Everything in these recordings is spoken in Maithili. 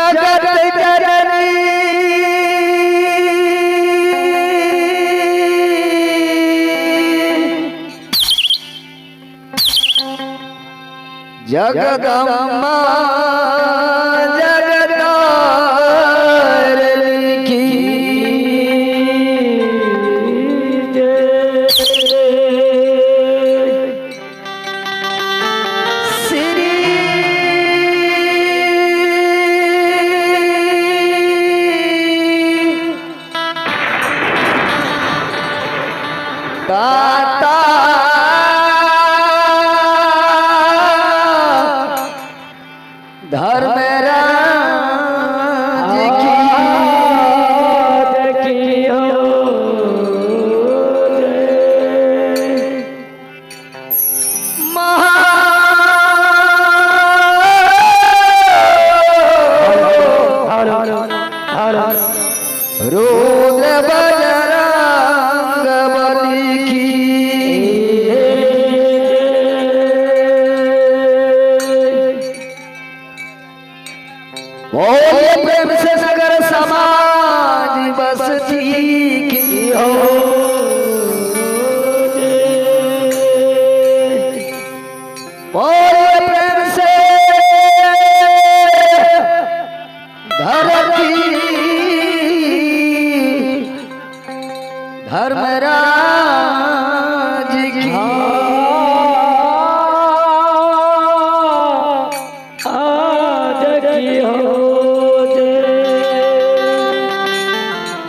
जगत जननी जगदम्बा जगतारिणी की जय। श्री दाता धर्मराज की महा रुद्र बजरंग बली की बोलिए प्रेम से नगर समाज बस्ती की हो। बोलिए प्रेम से धरती धर्मराज की।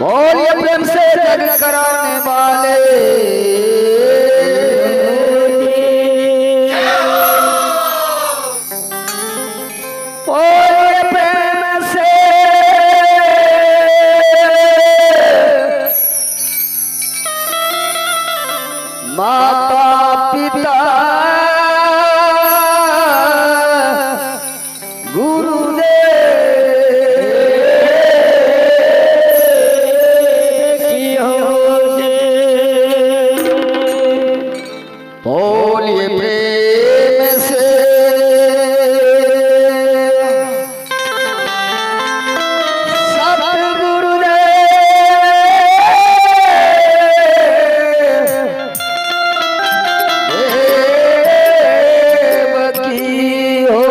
बोलिए प्रेम से जग कराने वाले बोलिए प्रेम से माता पिता गुरुदेव की हो। बोलिए प्रेम से सतगुरुदेव देव की हो।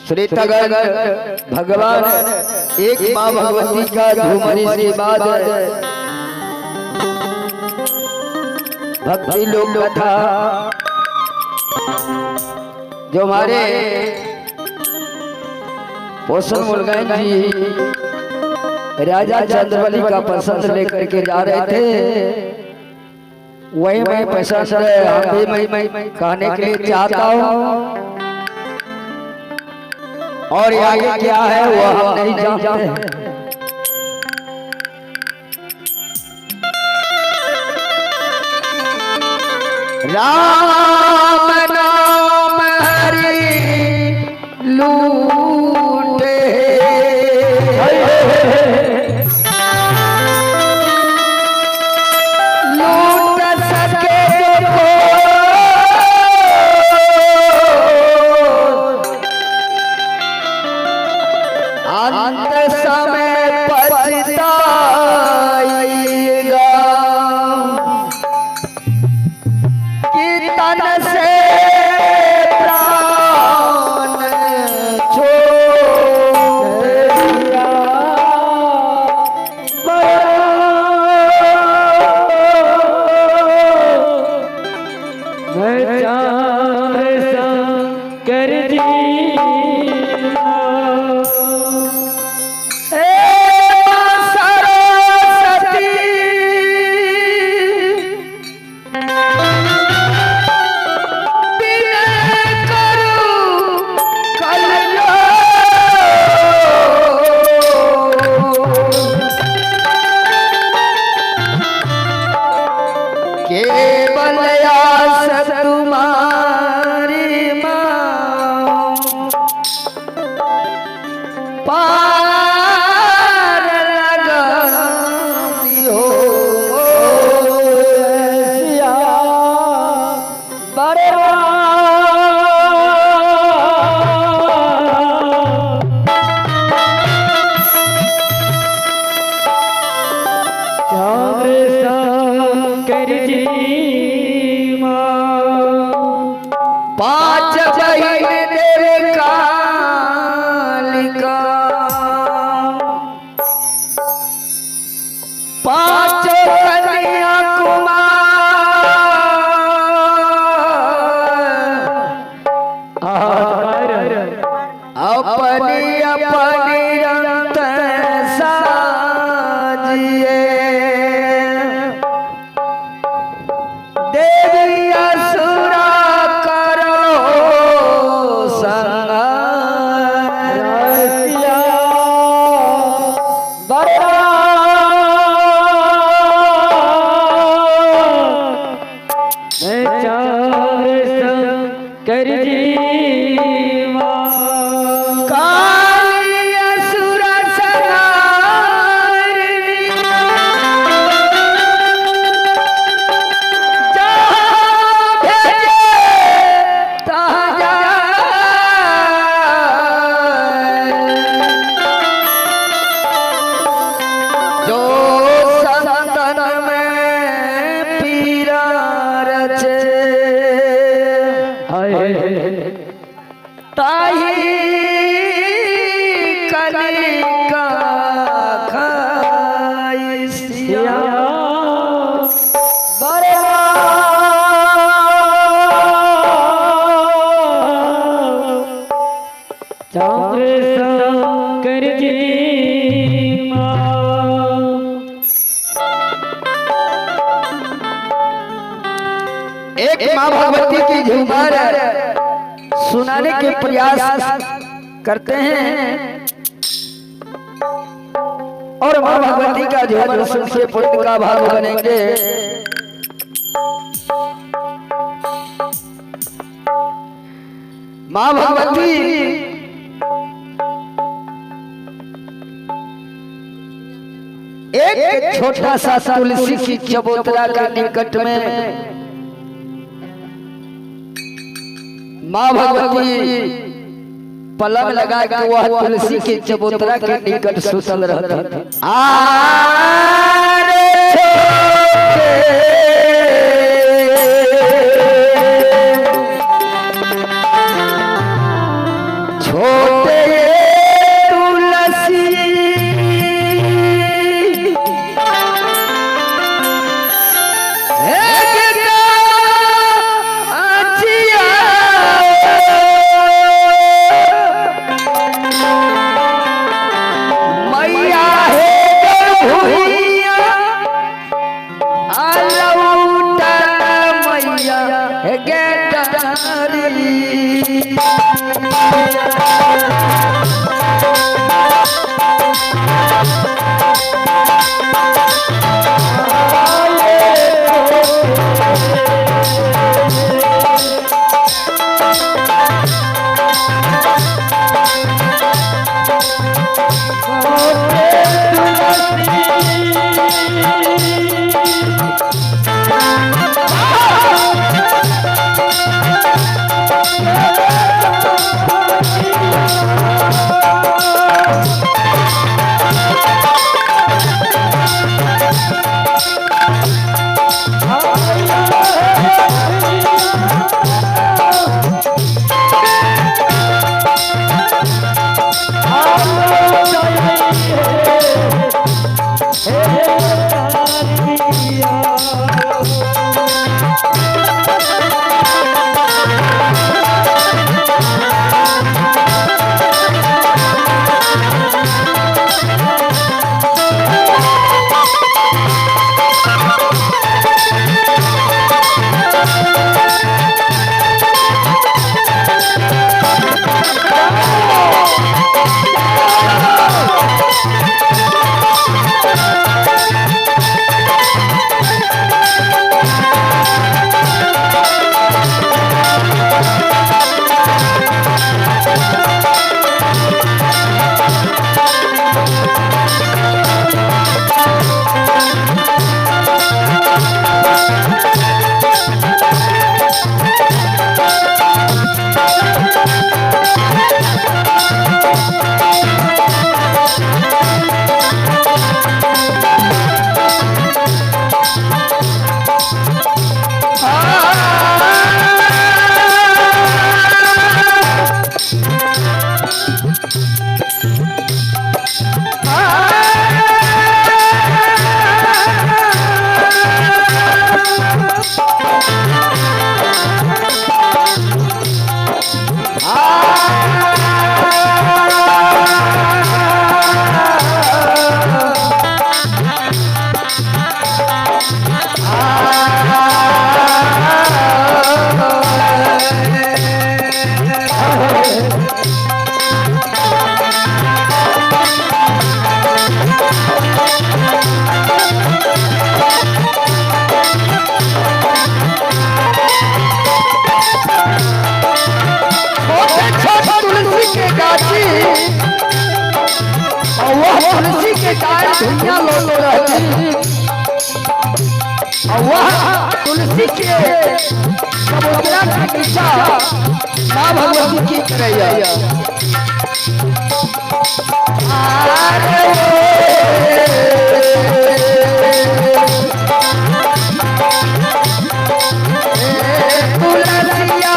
श्रेतागण भगवान एक माँ भगवती का झूमरी से बाद भक्ति लोक कथा जो हमारे पोषण मुलगैन जी राजा चंद्रबली का पसंद लेकर के जा रहे थे, वही मैं पसंद हम भी मैं कहने के लिए चाहता हूँ और आगे क्या है वो हम नहीं जानते हैं। राम नाम हरि लूटे लूट सके जो को अंत समय पछताएगा कि तन से प्राण छोड़ दिया। ए सरस्वती विनय करूं कल्याण केवल आस तुम्हारी माँ पार लगा हो। शंकर जी माँ। पांच बहिन देव कालिका, पांच कन्या कुमार, अपनी अपनी रंत साजिए, देवी असुरा करो संहार। चार शंकर जी माँ। काली असुर संहारिणी, जहाँ भेजे तहाँ जाय। जो संतन में पीरा रचे, ताही कलिका खाई सिया। चंद्र शंकर जी माँ। एक माँ भगवती की झूमर सुनाने के प्रयास करते हैं और माँ भगवती का झूमर सुन के पुण्य का भाग बनेंगे। माँ भगवती एक छोटा सा तुलसी की चबूतरा के निकट में माँ भगवती पलंग लगा के वह तुलसी के चबूतरा के निकट सुतल रहती। आरे छोटे तुलसी मैया हे भूइया अलौटा मैया हे गेटारी। तुलसी के डाल धुइया लोग रहती और वह तुलसी के चबूतरा के नीचा माँ भगवती की करैया। तुलसिया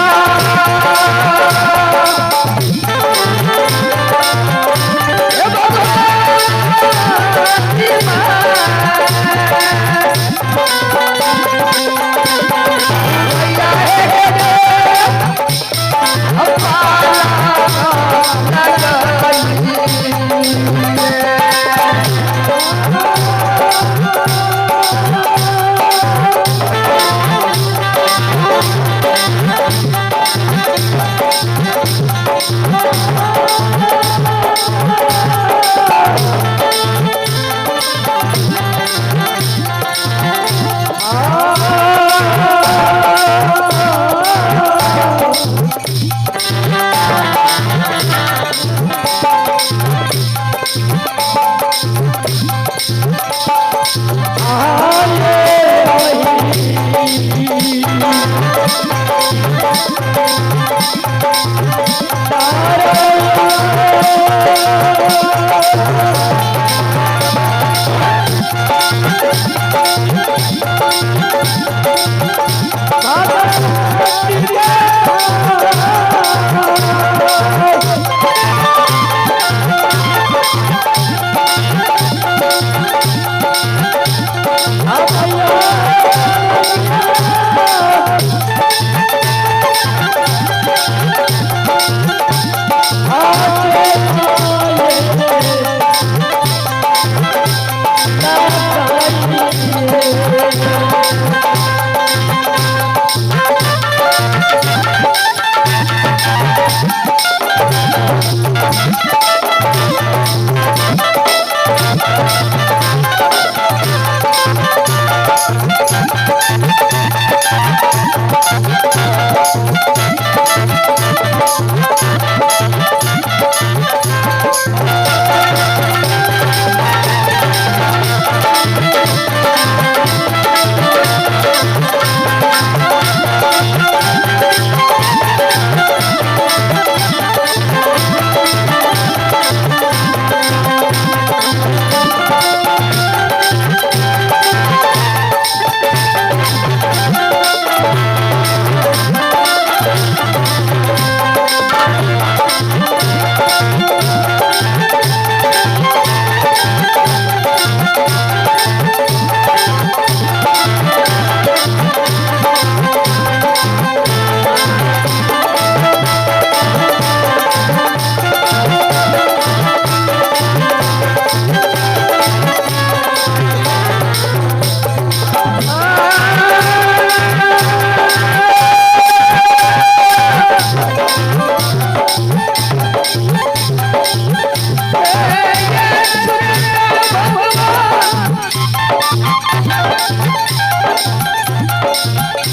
भगवती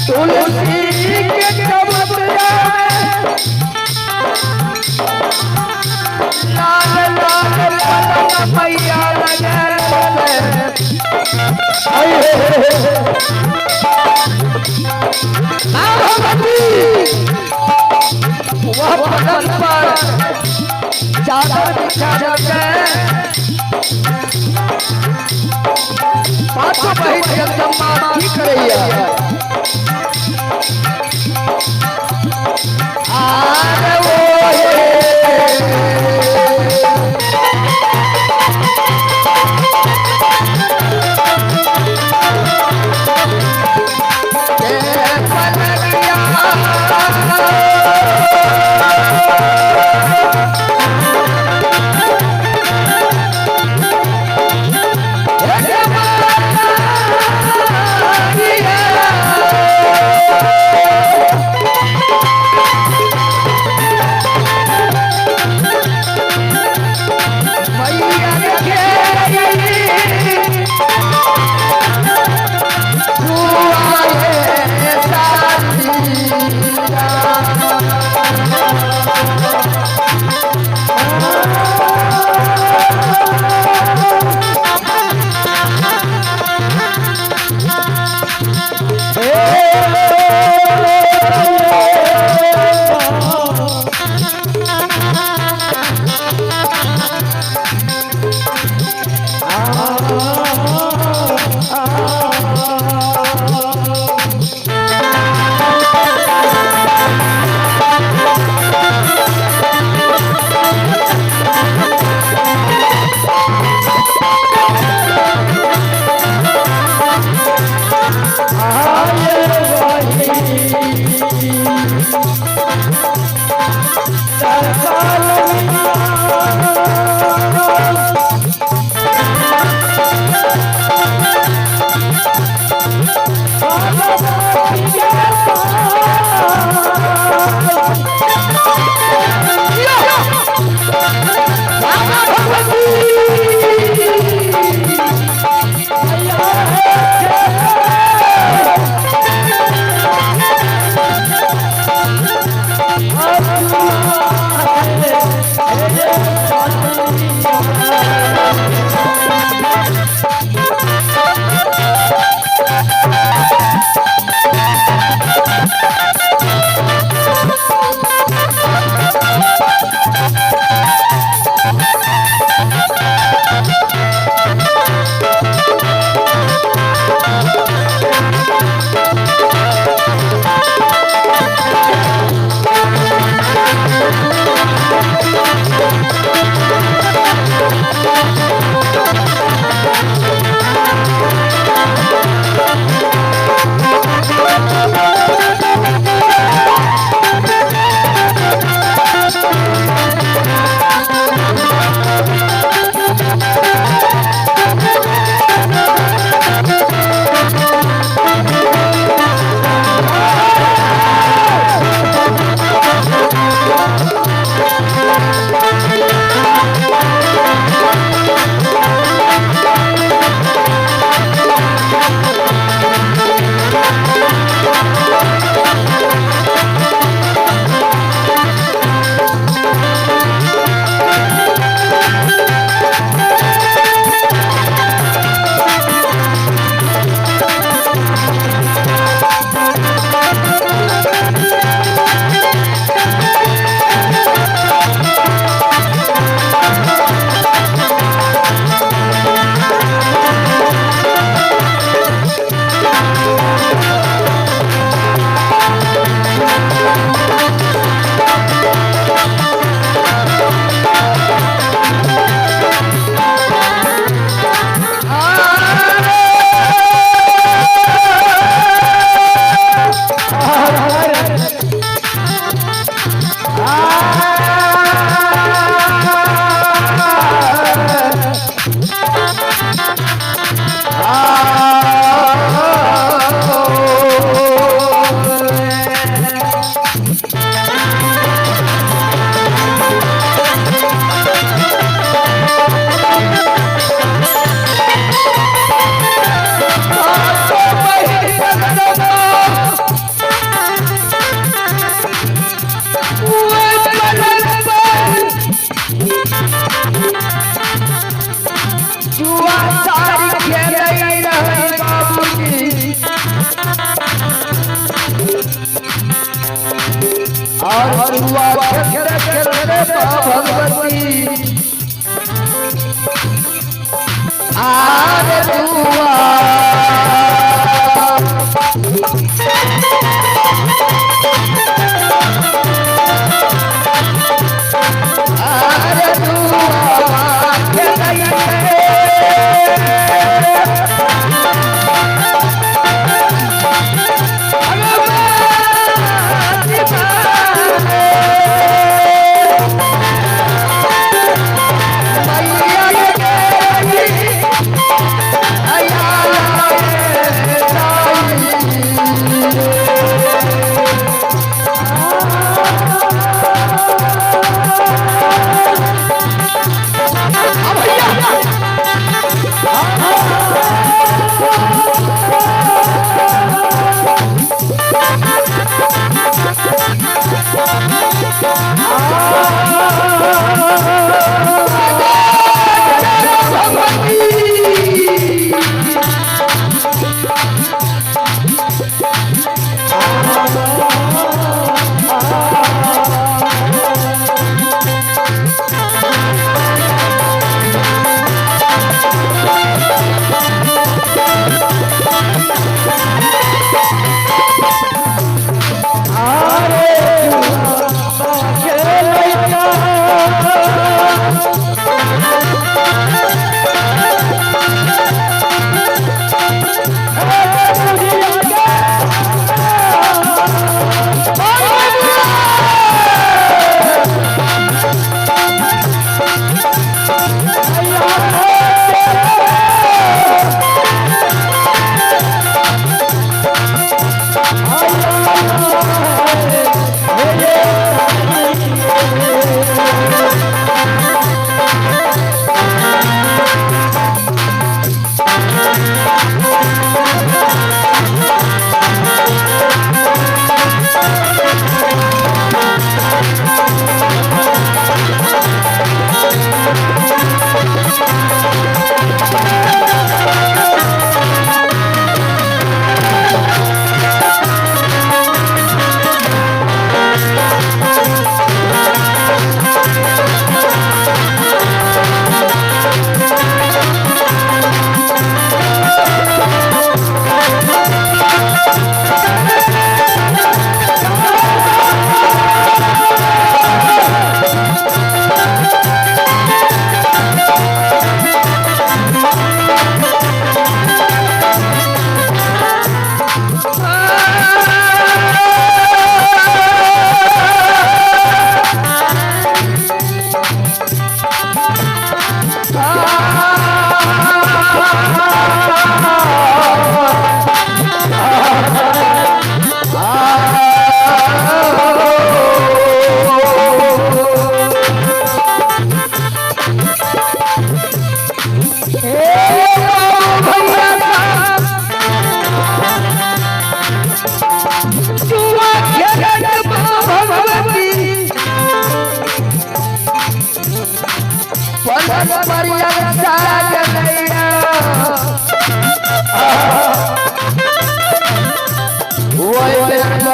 तुलसी के चबूतरा में लाल लाल पलंग मैया लगल। माँ भगवती वह पलंग पर चादर बिछा के पांचों बहन जगदम्बा की करैया। आर वो पलंगिया।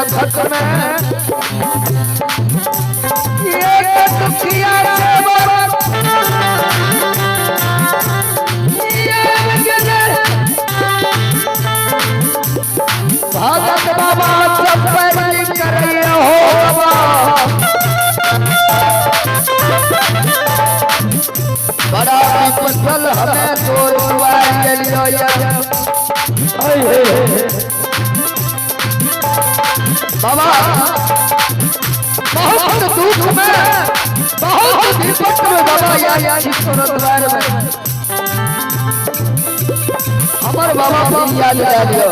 वक्त में एक दुखिया सेवक भगत बाबा सब पर करैया हो बाबा। बड़ा विपल हमें तोर दुआर के लियो बाबा। बहुत दुख में, बहुत विपत में बाबा यार तोर द्वार में हमार बाबा भी याद आ लियो।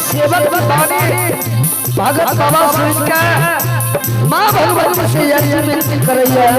सेवक बानी भगत बाबा सुन के माँ भगवती से अर्जी विनती करैया।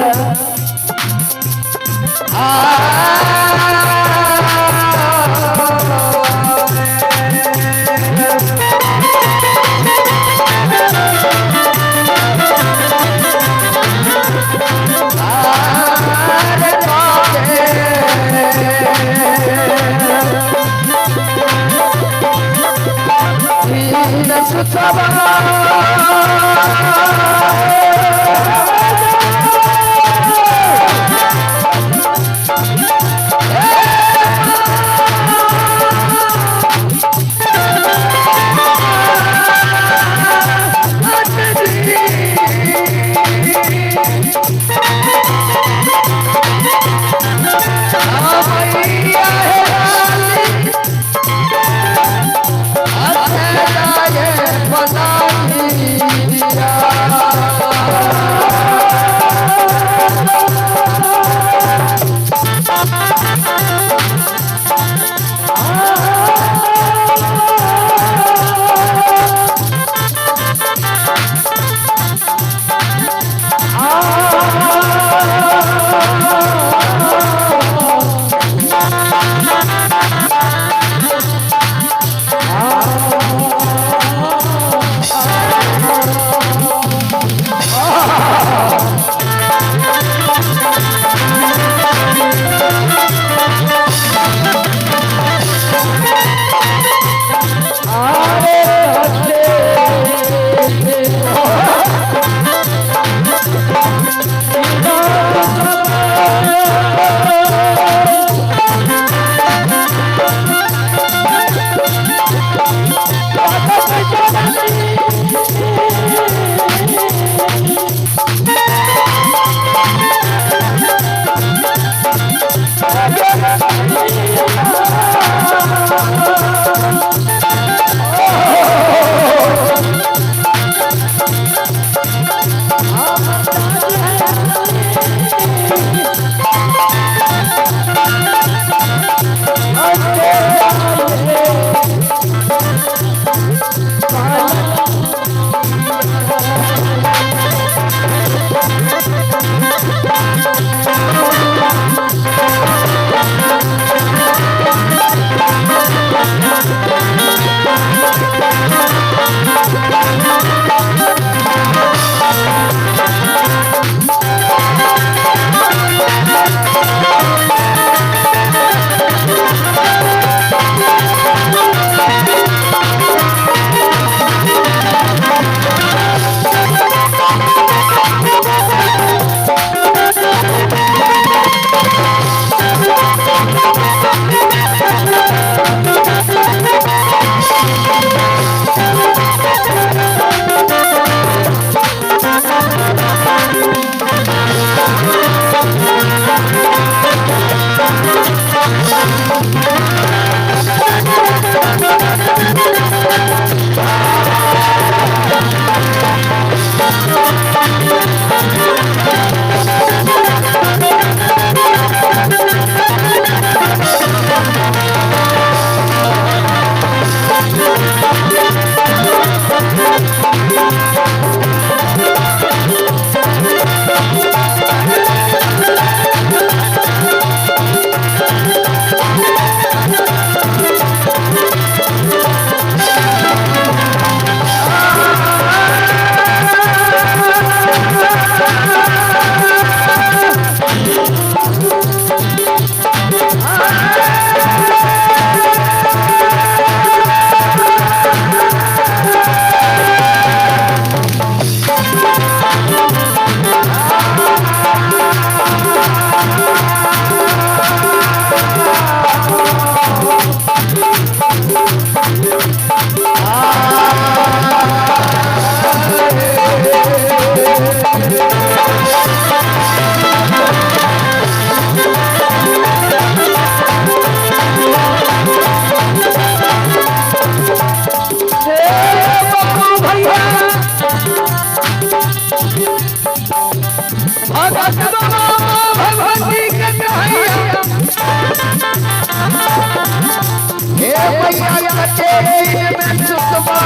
हे मैया कटे दिन में सुतबा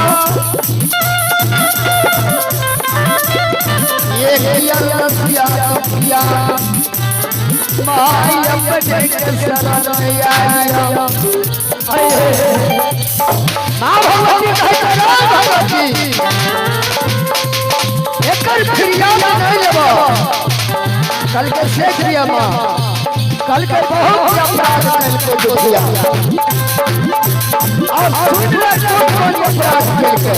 ये किया रसिया कपिया माई अपने के शरण में आया। माँ भगवती कहे भगवती एकर फिरियाद नहीं लेबो। कल के सेठ लिया माँ, कल के बहुत अपराध कल के दुखिया और सुन ले कौन कौन अपराध कल के।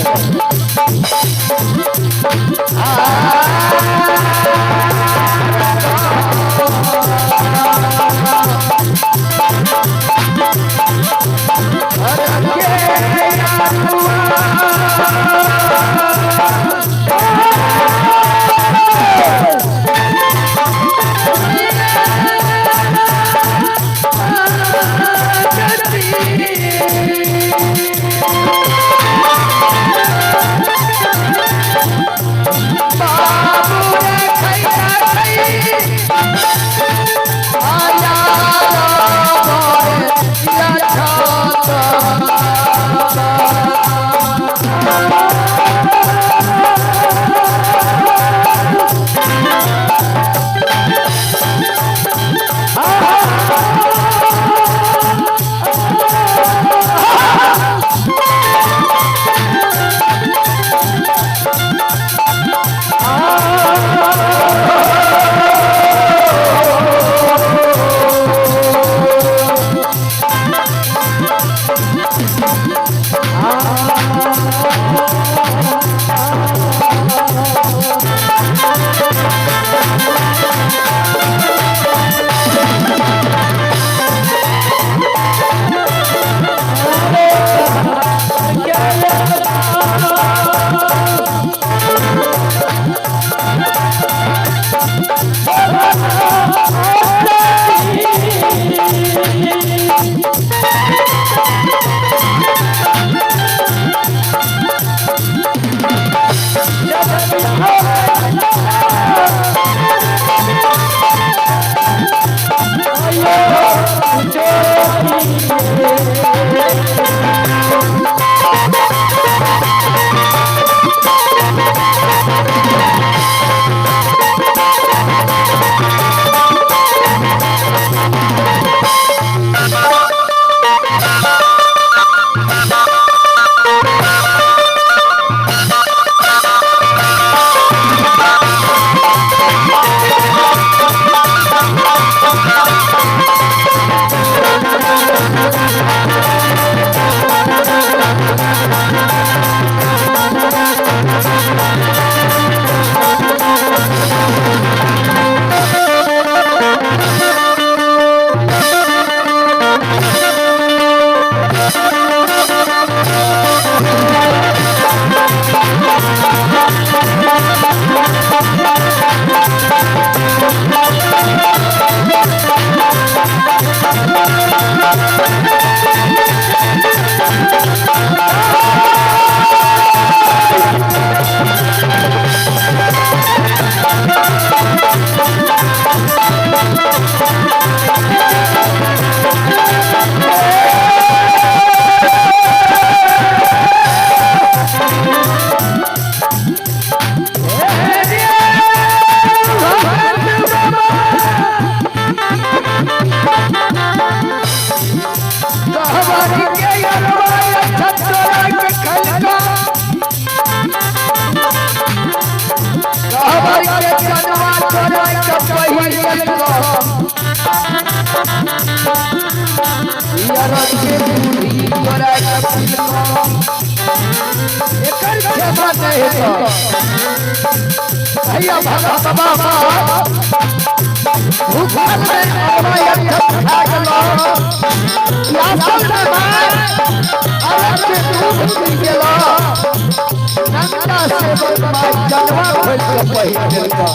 भैया भगत बाबा भूखल में अरवा खा गेलो, प्यासल में मार अलग के दूध पी गेलो, नंगा से माय जनवा खोल के पहिर देलको।